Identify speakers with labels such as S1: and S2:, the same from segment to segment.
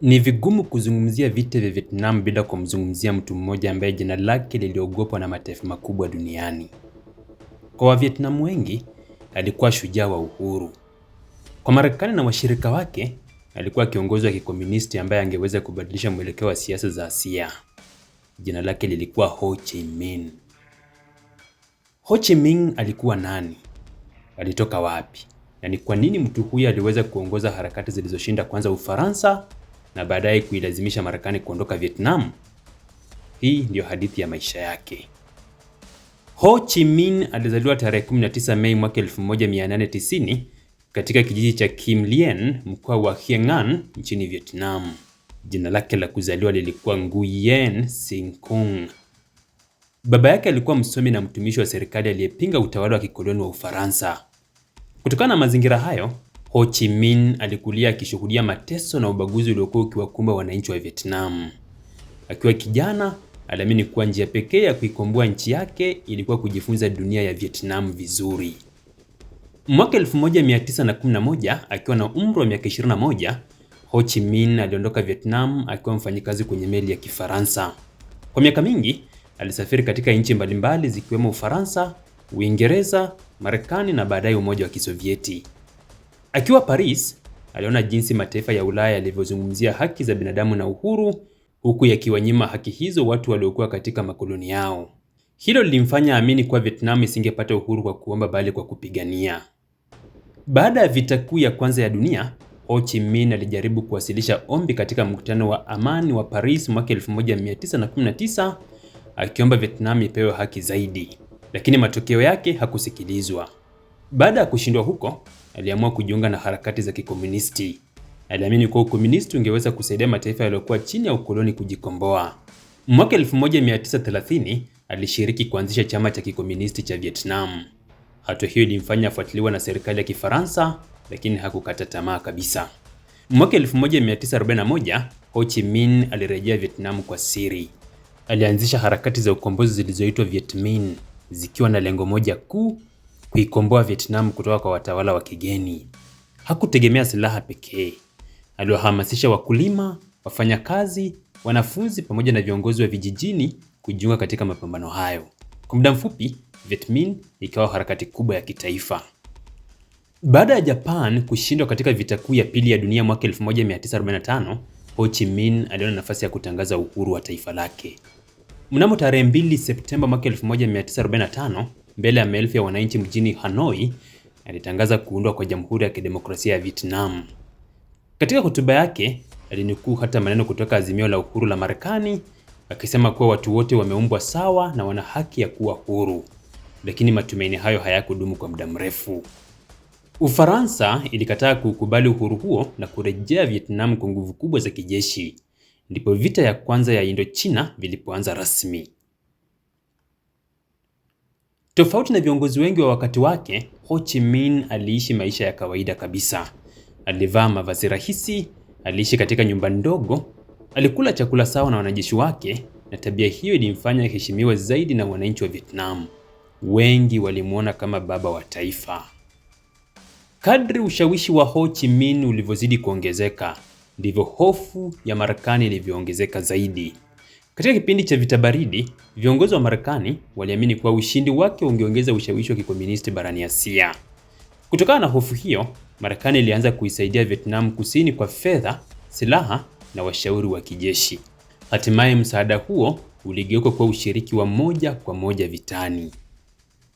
S1: Ni vigumu kuzungumzia vita vya Vietnam bila kumzungumzia mtu mmoja ambaye jina lake liliogopwa na mataifa makubwa duniani. Kwa Wavietnam wengi, alikuwa shujaa wa uhuru. Kwa Marekani na washirika wake, alikuwa kiongozi wa kikomunisti ambaye angeweza kubadilisha mwelekeo wa siasa za Asia. Jina lake lilikuwa Ho Chi Minh. Ho Chi Minh alikuwa nani? Alitoka wapi? Na ni kwa nini mtu huyu aliweza kuongoza harakati zilizoshinda kwanza Ufaransa na baadaye kuilazimisha Marekani kuondoka Vietnam? Hii ndiyo hadithi ya maisha yake. Ho Chi Minh alizaliwa tarehe 19 Mei mwaka 1890 katika kijiji cha Kim Lien, mkoa wa Hien An nchini Vietnam. Jina lake la kuzaliwa lilikuwa Nguyen Sinh Cung. Baba yake alikuwa msomi na mtumishi wa serikali aliyepinga utawala wa kikoloni wa Ufaransa. Kutokana na mazingira hayo, Ho Chi Minh alikulia akishuhudia mateso na ubaguzi uliokuwa ukiwakumba wananchi wa Vietnam. Akiwa kijana, aliamini kuwa njia pekee ya kuikomboa nchi yake ilikuwa kujifunza dunia ya Vietnam vizuri. Mwaka 1911 akiwa na umri wa miaka 21, Ho Chi Minh aliondoka Vietnam akiwa mfanyikazi kwenye meli ya Kifaransa. Kwa miaka mingi alisafiri katika nchi mbalimbali zikiwemo Ufaransa, Uingereza, Marekani na baadaye Umoja wa Kisovieti. Akiwa Paris, aliona jinsi mataifa ya Ulaya yalivyozungumzia haki za binadamu na uhuru, huku yakiwanyima haki hizo watu waliokuwa katika makoloni yao. Hilo lilimfanya aamini kuwa Vietnam isingepata uhuru kwa kuomba bali kwa kupigania. Baada ya vita kuu ya kwanza ya dunia, Ho Chi Minh alijaribu kuwasilisha ombi katika mkutano wa amani wa Paris mwaka 1919 akiomba Vietnam ipewe haki zaidi, lakini matokeo yake hakusikilizwa. Baada ya kushindwa huko, aliamua kujiunga na harakati za kikomunisti. Aliamini kuwa ukomunisti ungeweza kusaidia mataifa yaliyokuwa chini ya ukoloni kujikomboa. Mwaka 1930 alishiriki kuanzisha chama cha kikomunisti cha Vietnam. Hatua hiyo ilimfanya afuatiliwa na serikali ya Kifaransa, lakini hakukata tamaa kabisa. Mwaka 1941 Ho Chi Minh alirejea Vietnam kwa siri. Alianzisha harakati za ukombozi zilizoitwa Viet Minh, zikiwa na lengo moja kuu: kuikomboa Vietnam kutoka kwa watawala wa kigeni. Hakutegemea silaha pekee. Aliwahamasisha wakulima, wafanyakazi, wanafunzi pamoja na viongozi wa vijijini kujiunga katika mapambano hayo. Kwa muda mfupi, Viet Minh ikawa harakati kubwa ya kitaifa. Baada ya Japan kushindwa katika vita kuu ya pili ya dunia mwaka 1945, Ho Chi Minh aliona nafasi ya kutangaza uhuru wa taifa lake. Mnamo tarehe 2 Septemba mwaka 1945, mbele ya maelfu ya wananchi mjini Hanoi, alitangaza kuundwa kwa Jamhuri ya Kidemokrasia ya Vietnam. Katika hotuba yake, alinukuu hata maneno kutoka Azimio la Uhuru la Marekani, akisema kuwa watu wote wameumbwa sawa na wana haki ya kuwa huru. Lakini matumaini hayo hayakudumu kwa muda mrefu. Ufaransa ilikataa kuukubali uhuru huo na kurejea Vietnam kwa nguvu kubwa za kijeshi. Ndipo vita ya kwanza ya Indochina vilipoanza rasmi. Tofauti na viongozi wengi wa wakati wake, Ho Chi Minh aliishi maisha ya kawaida kabisa. Alivaa mavazi rahisi, aliishi katika nyumba ndogo, alikula chakula sawa na wanajeshi wake, na tabia hiyo ilimfanya aheshimiwe zaidi na wananchi wa Vietnam. Wengi walimuona kama baba wa taifa. Kadri ushawishi wa Ho Chi Minh ulivyozidi kuongezeka, ndivyo hofu ya Marekani ilivyoongezeka zaidi. Katika kipindi cha vita baridi, viongozi wa Marekani waliamini kuwa ushindi wake ungeongeza ushawishi wa kikomunisti barani Asia. Kutokana na hofu hiyo, Marekani ilianza kuisaidia Vietnam Kusini kwa fedha, silaha na washauri wa kijeshi. Hatimaye msaada huo uligeuka kuwa ushiriki wa moja kwa moja vitani.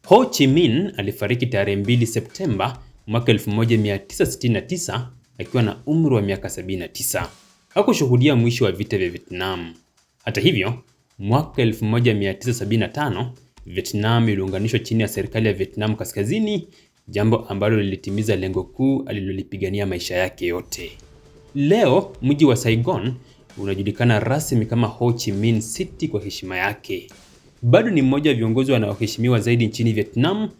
S1: Ho Chi Minh alifariki tarehe 2 Septemba mwaka 1969 akiwa na umri wa miaka 79. Hakushuhudia mwisho wa vita vya Vietnam. Hata hivyo, mwaka 1975 Vietnam iliunganishwa chini ya serikali ya Vietnam Kaskazini, jambo ambalo lilitimiza lengo kuu alilolipigania maisha yake yote. Leo mji wa Saigon unajulikana rasmi kama Ho Chi Minh City kwa heshima yake. Bado ni mmoja wa viongozi wanaoheshimiwa zaidi nchini Vietnam,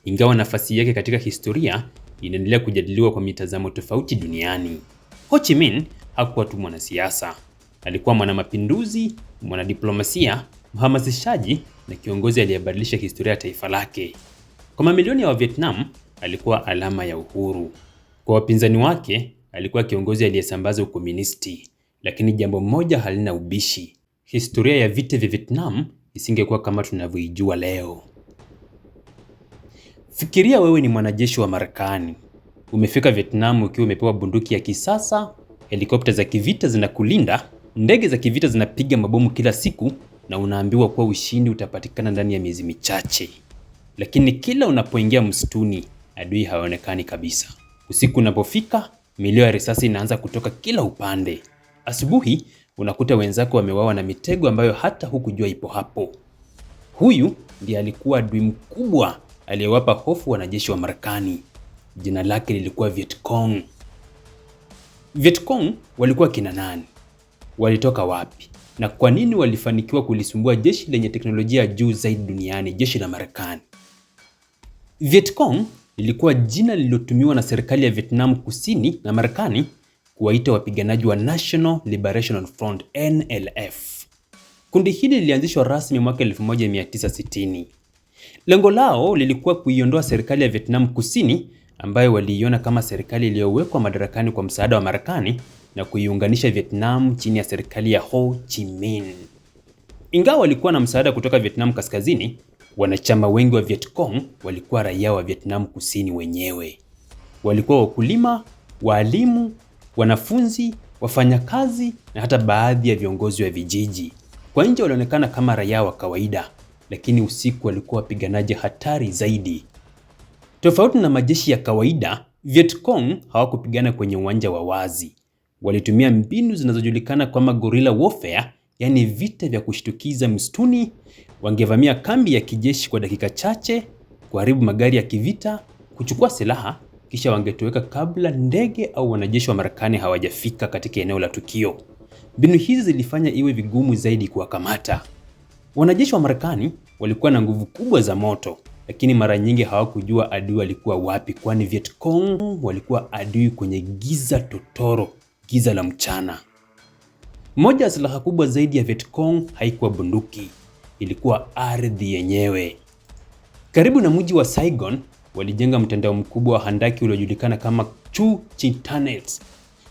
S1: ingawa nafasi yake katika historia inaendelea kujadiliwa kwa mitazamo tofauti duniani. Ho Chi Minh hakuwa tu mwanasiasa. Alikuwa mwanamapinduzi, mwanadiplomasia, mhamasishaji na kiongozi aliyebadilisha historia ya taifa lake. Kwa mamilioni ya Wavietnam, alikuwa alama ya uhuru. Kwa wapinzani wake, alikuwa kiongozi aliyesambaza ukomunisti. Lakini jambo moja halina ubishi. Historia ya vita vya Vietnam isingekuwa kama tunavyoijua leo. Fikiria wewe ni mwanajeshi wa Marekani. Umefika Vietnam ukiwa umepewa bunduki ya kisasa, helikopta za kivita zinakulinda, ndege za kivita zinapiga mabomu kila siku na unaambiwa kuwa ushindi utapatikana ndani ya miezi michache. Lakini kila unapoingia msituni, adui haonekani kabisa. Usiku unapofika, milio ya risasi inaanza kutoka kila upande. Asubuhi unakuta wenzako wameuawa na mitego ambayo hata hukujua ipo hapo. Huyu ndiye alikuwa adui mkubwa aliyewapa hofu wanajeshi wa Marekani. Jina lake lilikuwa Vietcong. Vietcong walikuwa kina nani? Walitoka wapi? Na kwa nini walifanikiwa kulisumbua jeshi lenye teknolojia ya juu zaidi duniani, jeshi la Marekani? Vietcong lilikuwa jina lililotumiwa na serikali ya Vietnam Kusini na Marekani kuwaita wapiganaji wa National Liberation Front, NLF. Kundi hili lilianzishwa rasmi mwaka 1960. Lengo lao lilikuwa kuiondoa serikali ya Vietnam Kusini ambayo waliiona kama serikali iliyowekwa madarakani kwa msaada wa Marekani na kuiunganisha Vietnam chini ya serikali ya Ho Chi Minh. Ingawa walikuwa na msaada kutoka Vietnam Kaskazini, wanachama wengi wa Vietcong walikuwa raia wa Vietnam Kusini wenyewe. Walikuwa wakulima, waalimu, wanafunzi, wafanyakazi na hata baadhi ya viongozi wa vijiji. Kwa nje walionekana kama raia wa kawaida, lakini usiku walikuwa wapiganaji hatari zaidi. Tofauti na majeshi ya kawaida, Vietcong hawakupigana kwenye uwanja wa wazi. Walitumia mbinu zinazojulikana kama guerrilla warfare, yaani vita vya kushtukiza msituni. Wangevamia kambi ya kijeshi kwa dakika chache, kuharibu magari ya kivita, kuchukua silaha, kisha wangetoweka kabla ndege au wanajeshi wa Marekani hawajafika katika eneo la tukio. Mbinu hizi zilifanya iwe vigumu zaidi kuwakamata. Wanajeshi wa Marekani walikuwa na nguvu kubwa za moto, lakini mara nyingi hawakujua adui alikuwa wapi, kwani Vietcong walikuwa adui kwenye giza totoro, giza la mchana. Moja ya silaha kubwa zaidi ya Vietcong haikuwa bunduki, ilikuwa ardhi yenyewe. Karibu na mji wa Saigon walijenga mtandao mkubwa wa handaki uliojulikana kama Chu Chi Tunnels.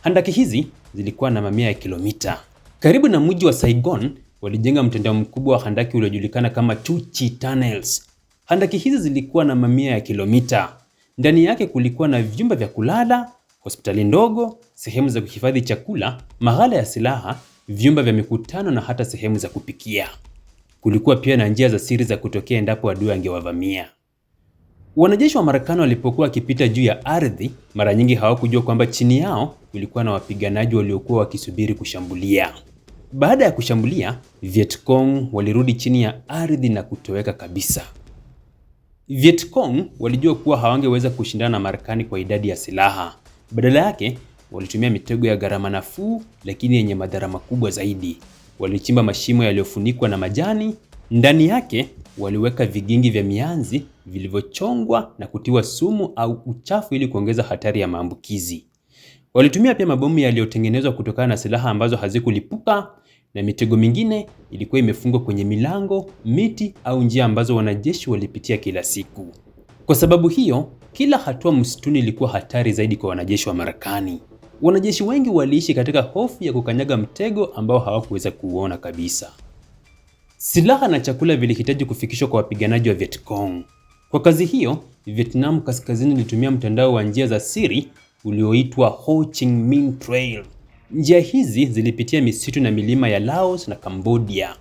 S1: Handaki hizi zilikuwa na mamia ya kilomita. Karibu na mji wa Saigon walijenga mtandao mkubwa wa handaki uliojulikana kama Chu Chi Tunnels. Handaki hizi zilikuwa na mamia ya kilomita. Ndani yake kulikuwa na vyumba vya kulala, hospitali ndogo, sehemu za kuhifadhi chakula, maghala ya silaha, vyumba vya mikutano na hata sehemu za kupikia. Kulikuwa pia na njia za siri za kutokea endapo adui angewavamia. Wanajeshi wa Marekani walipokuwa wakipita juu ya ardhi, mara nyingi hawakujua kwamba chini yao kulikuwa na wapiganaji waliokuwa wakisubiri kushambulia. Baada ya kushambulia, Vietcong walirudi chini ya ardhi na kutoweka kabisa. Vietcong walijua kuwa hawangeweza kushindana na Marekani kwa idadi ya silaha. Badala yake, walitumia mitego ya gharama nafuu lakini yenye madhara makubwa zaidi. Walichimba mashimo yaliyofunikwa na majani, ndani yake waliweka vigingi vya mianzi vilivyochongwa na kutiwa sumu au uchafu ili kuongeza hatari ya maambukizi. Walitumia pia mabomu yaliyotengenezwa kutokana na silaha ambazo hazikulipuka na mitego mingine ilikuwa imefungwa kwenye milango, miti au njia ambazo wanajeshi walipitia kila siku. Kwa sababu hiyo, kila hatua msituni ilikuwa hatari zaidi kwa wanajeshi wa Marekani. Wanajeshi wengi waliishi katika hofu ya kukanyaga mtego ambao hawakuweza kuuona kabisa. Silaha na chakula vilihitaji kufikishwa kwa wapiganaji wa Vietcong. Kwa kazi hiyo, Vietnam Kaskazini ilitumia mtandao wa njia za siri ulioitwa Ho Chi Minh Trail. Njia hizi zilipitia misitu na milima ya Laos na Cambodia.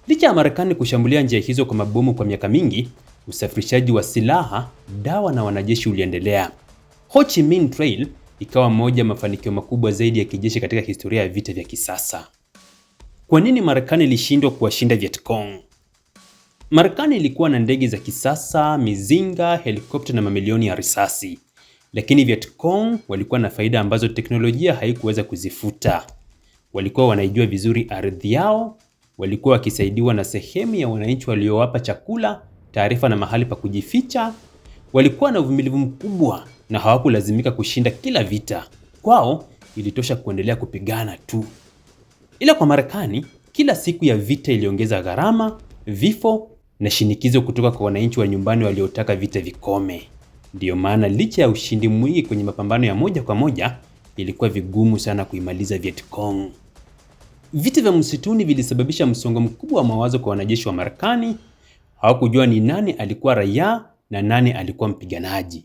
S1: Licha ya Marekani kushambulia njia hizo kwa mabomu kwa miaka mingi, usafirishaji wa silaha, dawa na wanajeshi uliendelea. Ho Chi Minh Trail ikawa moja ya mafanikio makubwa zaidi ya kijeshi katika historia ya vita vya kisasa. Kwa nini Marekani ilishindwa kuwashinda Vietcong? Marekani ilikuwa na ndege za kisasa, mizinga, helikopta na mamilioni ya risasi. Lakini Vietcong walikuwa na faida ambazo teknolojia haikuweza kuzifuta. Walikuwa wanaijua vizuri ardhi yao, walikuwa wakisaidiwa na sehemu ya wananchi waliowapa chakula, taarifa na mahali pa kujificha. Walikuwa na uvumilivu mkubwa na hawakulazimika kushinda kila vita. Kwao ilitosha kuendelea kupigana tu. Ila kwa Marekani, kila siku ya vita iliongeza gharama, vifo na shinikizo kutoka kwa wananchi wa nyumbani waliotaka vita vikome. Ndiyo maana licha ya ushindi mwingi kwenye mapambano ya moja kwa moja, ilikuwa vigumu sana kuimaliza Vietcong. Vita vya msituni vilisababisha msongo mkubwa wa mawazo kwa wanajeshi wa Marekani. Hawakujua ni nani alikuwa raia na nani alikuwa mpiganaji.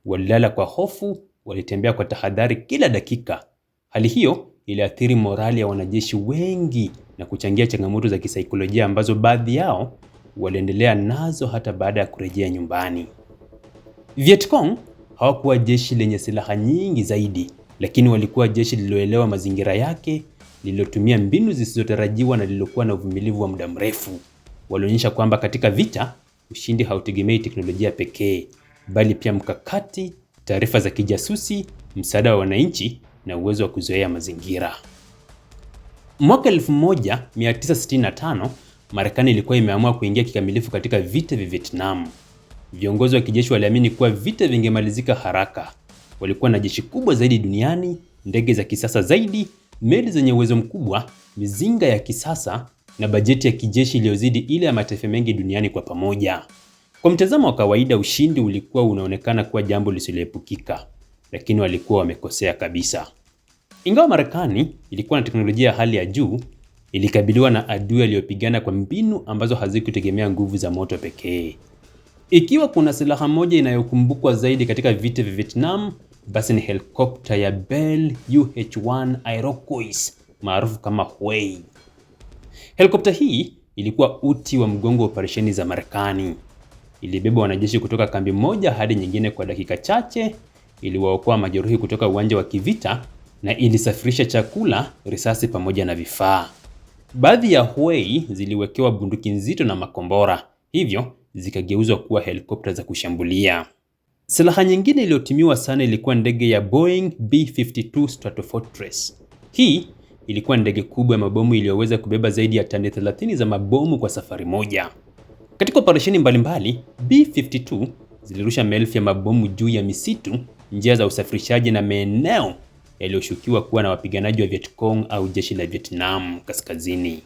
S1: Walilala kwa hofu, walitembea kwa tahadhari kila dakika. Hali hiyo iliathiri morali ya wanajeshi wengi na kuchangia changamoto za kisaikolojia ambazo baadhi yao waliendelea nazo hata baada ya kurejea nyumbani. Vietcong hawakuwa jeshi lenye silaha nyingi zaidi, lakini walikuwa jeshi lililoelewa mazingira yake, lililotumia mbinu zisizotarajiwa na lililokuwa na uvumilivu wa muda mrefu. Walionyesha kwamba katika vita, ushindi hautegemei teknolojia pekee, bali pia mkakati, taarifa za kijasusi, msaada wa wananchi na uwezo wa kuzoea mazingira. Mwaka 1965, Marekani ilikuwa imeamua kuingia kikamilifu katika vita vya Vietnam. Viongozi wa kijeshi waliamini kuwa vita vingemalizika haraka. Walikuwa na jeshi kubwa zaidi duniani, ndege za kisasa zaidi, meli zenye uwezo mkubwa, mizinga ya kisasa na bajeti ya kijeshi iliyozidi ile ya mataifa mengi duniani kwa pamoja. Kwa mtazamo wa kawaida, ushindi ulikuwa unaonekana kuwa jambo lisiloepukika, lakini walikuwa wamekosea kabisa. Ingawa Marekani ilikuwa na teknolojia ya hali ya juu, ilikabiliwa na adui aliyopigana kwa mbinu ambazo hazikutegemea nguvu za moto pekee. Ikiwa kuna silaha moja inayokumbukwa zaidi katika vita vya Vietnam, basi ni helikopta ya Bell UH-1 Iroquois maarufu kama Huey. Helikopta hii ilikuwa uti wa mgongo wa operesheni za Marekani. Ilibeba wanajeshi kutoka kambi moja hadi nyingine kwa dakika chache, iliwaokoa majeruhi kutoka uwanja wa kivita na ilisafirisha chakula, risasi pamoja na vifaa. Baadhi ya Huey ziliwekewa bunduki nzito na makombora, hivyo zikageuzwa kuwa helikopta za kushambulia. Silaha nyingine iliyotumiwa sana ilikuwa ndege ya Boeing B-52 Stratofortress. Hii ilikuwa ndege kubwa ya mabomu iliyoweza kubeba zaidi ya tani 30 za mabomu kwa safari moja. Katika operesheni mbalimbali, B-52 zilirusha maelfu ya mabomu juu ya misitu, njia za usafirishaji na maeneo yaliyoshukiwa kuwa na wapiganaji wa Vietcong au jeshi la Vietnam Kaskazini.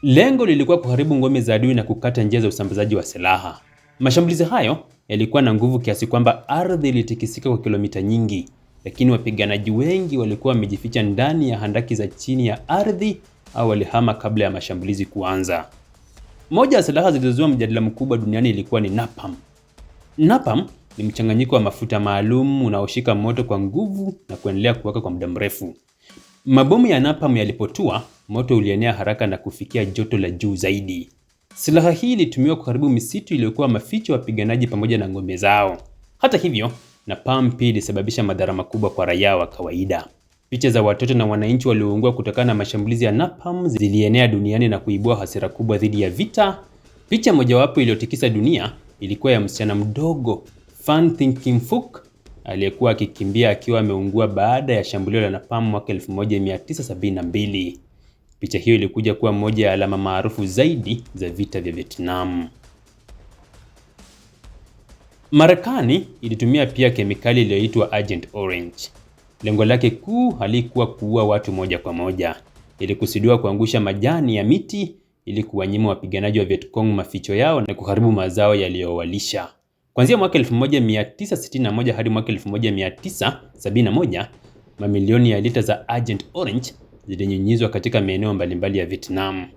S1: Lengo lilikuwa kuharibu ngome za adui na kukata njia za usambazaji wa silaha. Mashambulizi hayo yalikuwa na nguvu kiasi kwamba ardhi ilitikisika kwa kilomita nyingi, lakini wapiganaji wengi walikuwa wamejificha ndani ya handaki za chini ya ardhi au walihama kabla ya mashambulizi kuanza. Moja ya silaha zilizozua mjadala mkubwa duniani ilikuwa ni napalm. Napalm ni mchanganyiko wa mafuta maalum unaoshika moto kwa nguvu na kuendelea kuwaka kwa muda mrefu. Mabomu ya napalm yalipotua, moto ulienea haraka na kufikia joto la juu zaidi. Silaha hii ilitumiwa kuharibu misitu iliyokuwa maficho ya wapiganaji pamoja na ngome zao. Hata hivyo, napalm pia ilisababisha madhara makubwa kwa raia wa kawaida. Picha za watoto na wananchi walioungua kutokana na mashambulizi ya napalm zilienea duniani na kuibua hasira kubwa dhidi ya vita. Picha mojawapo iliyotikisa dunia ilikuwa ya msichana mdogo Phan Thị Kim Phúc aliyekuwa akikimbia akiwa ameungua baada ya shambulio la napalm mwaka 1972. Picha hiyo ilikuja kuwa moja ya alama maarufu zaidi za vita vya Vietnam. Marekani ilitumia pia kemikali iliyoitwa Agent Orange. Lengo lake kuu halikuwa kuua watu moja kwa moja. Ilikusudiwa kuangusha majani ya miti ili kuwanyima wapiganaji wa Vietcong maficho yao na kuharibu mazao yaliyowalisha. Kuanzia mwaka 1961 hadi mwaka 1971, mamilioni ya lita za Agent Orange zilinyunyizwa katika maeneo mbalimbali ya Vietnam.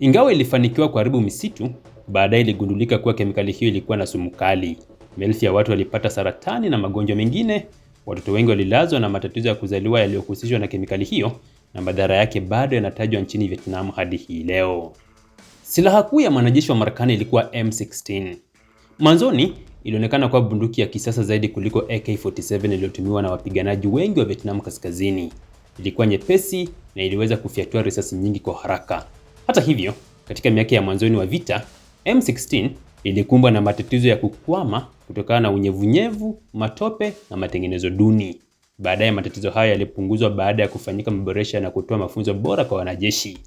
S1: Ingawa ilifanikiwa kuharibu misitu, baadaye iligundulika kuwa kemikali hiyo ilikuwa na sumu kali. Maelfu ya watu walipata saratani na magonjwa mengine. Watoto wengi walilazwa na matatizo ya kuzaliwa yaliyohusishwa na kemikali hiyo, na madhara yake bado yanatajwa nchini Vietnam hadi hii leo. Silaha kuu ya mwanajeshi wa Marekani ilikuwa M16. Mwanzoni ilionekana kuwa bunduki ya kisasa zaidi kuliko AK-47 iliyotumiwa na wapiganaji wengi wa Vietnam Kaskazini. Ilikuwa nyepesi na iliweza kufyatua risasi nyingi kwa haraka. Hata hivyo, katika miaka ya mwanzoni wa vita, M16 ilikumbwa na matatizo ya kukwama kutokana na unyevunyevu, matope na matengenezo duni. Baadaye matatizo hayo yalipunguzwa baada ya kufanyika maboresho na kutoa mafunzo bora kwa wanajeshi.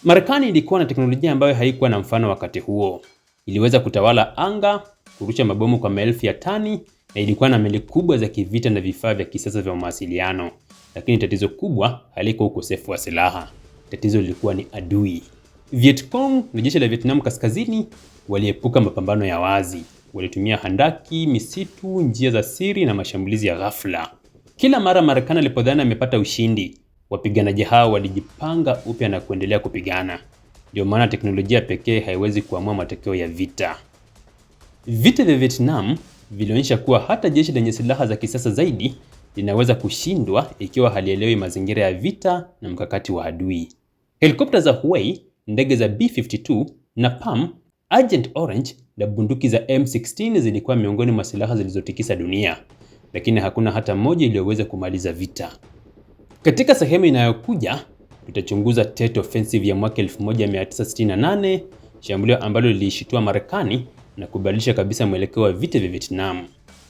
S1: Marekani ilikuwa na teknolojia ambayo haikuwa na mfano wakati huo. Iliweza kutawala anga, kurusha mabomu kwa maelfu ya tani na ilikuwa na meli kubwa za kivita na vifaa vya kisasa vya mawasiliano. Lakini tatizo kubwa halikuwa ukosefu wa silaha. Tatizo lilikuwa ni adui. Vietcong na jeshi la Vietnam Kaskazini waliepuka mapambano ya wazi. Walitumia handaki, misitu, njia za siri na mashambulizi ya ghafla. Kila mara Marekani alipodhani amepata ushindi, Wapiganaji hao walijipanga upya na kuendelea kupigana. Ndio maana teknolojia pekee haiwezi kuamua matokeo ya vita. Vita vya Vietnam vilionyesha kuwa hata jeshi lenye silaha za kisasa zaidi linaweza kushindwa ikiwa halielewi mazingira ya vita na mkakati wa adui. Helikopta za Huey, ndege za B-52 na PAM, Agent Orange na bunduki za M16 zilikuwa miongoni mwa silaha zilizotikisa dunia, lakini hakuna hata moja iliyoweza kumaliza vita. Katika sehemu inayokuja tutachunguza Tet Offensive ya mwaka 1968, shambulio ambalo liliishitua Marekani na kubadilisha kabisa mwelekeo wa vita vya Vietnam.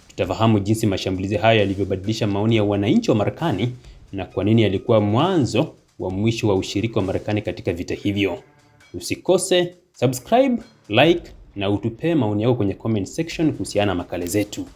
S1: Tutafahamu jinsi mashambulizi hayo yalivyobadilisha maoni ya wananchi wa Marekani na kwa nini yalikuwa mwanzo wa mwisho wa ushiriki wa Marekani katika vita hivyo. Usikose subscribe, like na utupee maoni yako kwenye comment section kuhusiana na makala zetu.